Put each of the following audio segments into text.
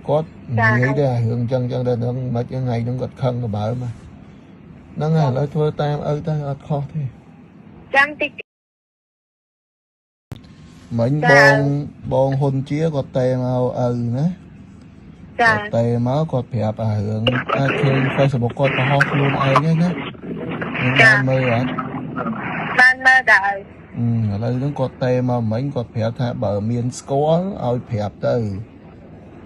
គាត់និយាយដែររឿងចឹងចឹងតែនឹងមិនថ្ងៃហ្នឹងគាត់ខឹងកបើមកហ្នឹងហើយឥឡូវធ្វើតាមឪទៅអត់ខុសទេ ចាំតិច មិញបងបងហ៊ុនជាគាត់តេមកឪណា ចា គាត់តេមកគាត់ប្រាប់អារឿងអាចឃើញ Facebook គាត់បង្ហោះខ្លួនឯងហ្នឹងណានឹងបានមើលអត់ បានមើលដែរ អឺឥឡូវហ្នឹងគាត់តេមកមិញគាត់ប្រាប់ថាបើមានស្គាល់ឲ្យប្រាប់ទៅ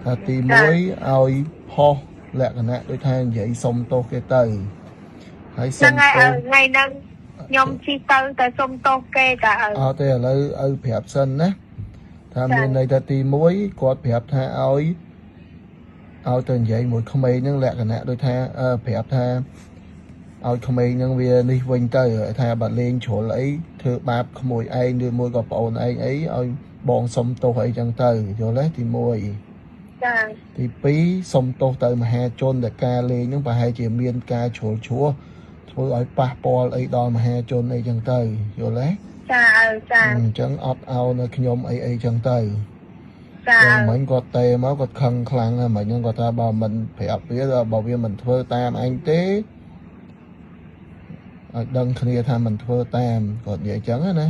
ថាទី1ឲ្យផុសលក្ខណៈដូចថានិយាយសុំទោសគេទៅហើយសុ ហ្នឹង ំ ទោស ហើយឪថ្ងៃហ្នឹងខ្ញុំជិះទៅតែសុំទោសគេតាឪ អត់ទេឥឡូវឪប្រាប់សិនណាថាមានន័យថាទី1គាត់ប្រាប់ថាឲ្យឲ្យទៅនិយាយមួយក្មេងហ្នឹងលក្ខណៈដូចថាអឺប្រាប់ថាឲ្យក្មេងហ្នឹងវានេះវិញទៅថាបើលេងជ្រុលអីធ្វើបាបក្មួយឯងឬមួយក៏ប្អូនឯងអីឲ្យបងសុំទោសអីចឹងទៅយល់ទេទី1 ចា ទី2សុំទោសទៅមហាជនដែលការលេងហ្នឹងប្រហែលជាមានការជ្រុលជ្រោះធ្វើឲ្យប៉ះពាល់អីដល់មហាជនអីចឹងទៅយល់ទេ ចាឪចា អញ្ចឹងអត់អោនៅខ្ញុំអីអីចឹងទៅ ចា ចឹងមិញគាត់តេមកគាត់ខឹងខ្លាំងហើយមិញហ្នឹងគាត់ថាបើមិនប្រាប់វាបើវាមិនធ្វើតាមអញទេឲ្យដឹងគ្នាថាមិនធ្វើតាមគាត់និយាយចឹងណា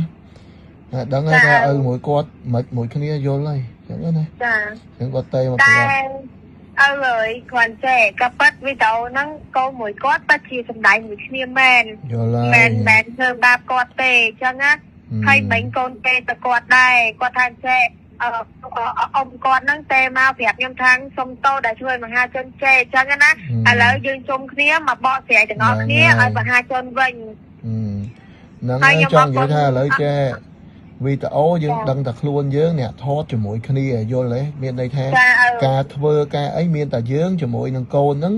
តែដឹងហើយថាឪមួយគាត់មិនមួយគ្នាយល់ហើយចឹងណា ចា ចឹងគាត់តេមក តែ ប្រាប់ ឪអើយគ្រាន់ចេះក៏ប៉ិតវីដេអូហ្នឹងកូនមួយគាត់ប៉ិតជាសម្ដែងមួយគ្នាមែន យល់ហើយ មែនមែនធ្វើបាបគាត់ទេអញ្ចឹងណាហើយមិញកូនទេទៅគាត់ដែរគាត់ថាចេះអឺអ៊ំគាត់ហ្នឹងទេមកប្រាប់ខ្ញុំថាសុំទោសដែលជួយមហាជនចេះអញ្ចឹងណាឥឡូវយើងជុំគ្នាមកបកស្រាយទាំងអស់គ្នាឲ្យមហាជនវិញ ហ្នឹងហើយចង់និយាយថាឥឡូវចេះវីដេអូយើងដឹងតែខ្លួនយើងអ្នកថតជាមួយគ្នាយល់ទេមានន័យថា ចាឪ ការធ្វើការអីមានតែយើងជាមួយនឹងកូនហ្នឹង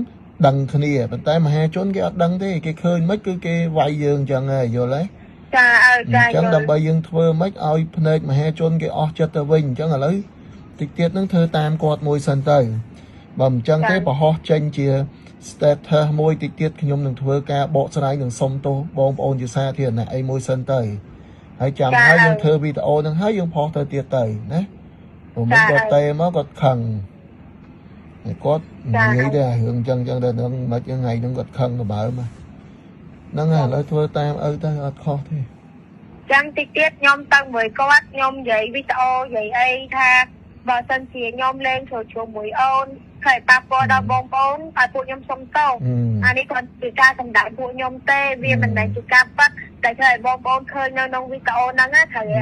ដឹងគ្នាប៉ុន្តែមហាជនគេអត់ដឹងទេគេឃើញមិនគឺគេវាយយើងអញ្ចឹងហើយយល់ទេ ចាឪ អ ចា ញ្ចឹងដើម្បីយើងធ្វើមិនឲ្យភ្នែកមហាជនគេអស់ចិត្តទៅវិញអញ្ចឹងឥឡូវតិចទៀតហ្នឹងធ្វើតាមគាត់មួយសិនទៅបើមិនអញ្ចឹងទេប្រហោះចេញជា status មួយតិចទៀតខ្ញុំនឹងធ្វើការបកស្រាយនឹងសុំទោសបងប្អូនជាសាធារណៈអីមួយសិនទៅហើយចាំហើយយើងធ្វើវីដេអូហ្នឹងហើយយើងផុសទៅទៀតទៅណាព្រោះមិនគាត់តេមកគាត់ខឹង ហើយគាត់និយាយដែររឿងចឹងចឹងតែនឹងមិនថ្ងៃហ្នឹងគាត់ខឹងកបើមកហ្នឹងហើយឥឡូវធ្វើតាមឪទៅអត់ខុសទេ ចឹងតិចទៀតខ្ញុំទៅមួយគាត់ខ្ញុំនិយាយវីដេអូនិយាយអីថាបើសិនជាខ្ញុំលេងចូលជាមួយអូនហើយប៉ះពាល់ដល់បងប្អូនឲ្យពួកខ្ញុំសុំទោសអានេះគាត់ជាការសម្ដែងពួកខ្ញុំទេវាមិនមែនជាការប៉ັດតែធ្វើឲ្យបងប្អូនឃើញនៅក្នុងវីដេអូហ្នឹងណាត្រូវឲ្យ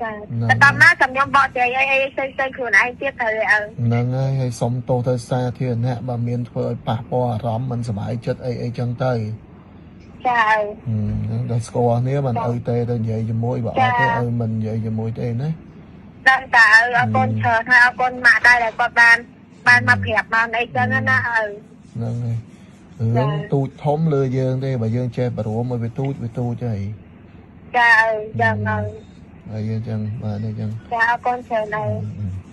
ចាតែតាមណាចាំខ្ញុំបកស្រាយអីអីផ្សេងៗខ្លួនឯងទៀតត្រូវឲ្យ ហ្នឹងហើយហើយសុំទោសទៅសាធារណៈបើមានធ្វើឲ្យប៉ះពាល់អារម្មណ៍មិនសប្បាយចិត្តអីអីចឹងទៅ ចាឪ ហ្នឹងដល់ស្គាល់គ្នាមិនឪទេទៅនិយាយជាមួយបើអត់ទេឪមិននិយាយជាមួយទេណា ដឹងតាឪអរគុណច្រើនហើយអរគុណម៉ាក់ដែរដែលគាត់បានបានមកប្រាប់បានអីចឹងណាឪ ហ្នឹងហើយរឿងទូចធំលើយើងទេបើយើងចេះបរួមឲ្យវាទូចវាទូចហើយ ចាឪចឹងឪ ហើយយើងចឹងបាទនេះចឹង ចាអរគុណច្រើនឪ អឺ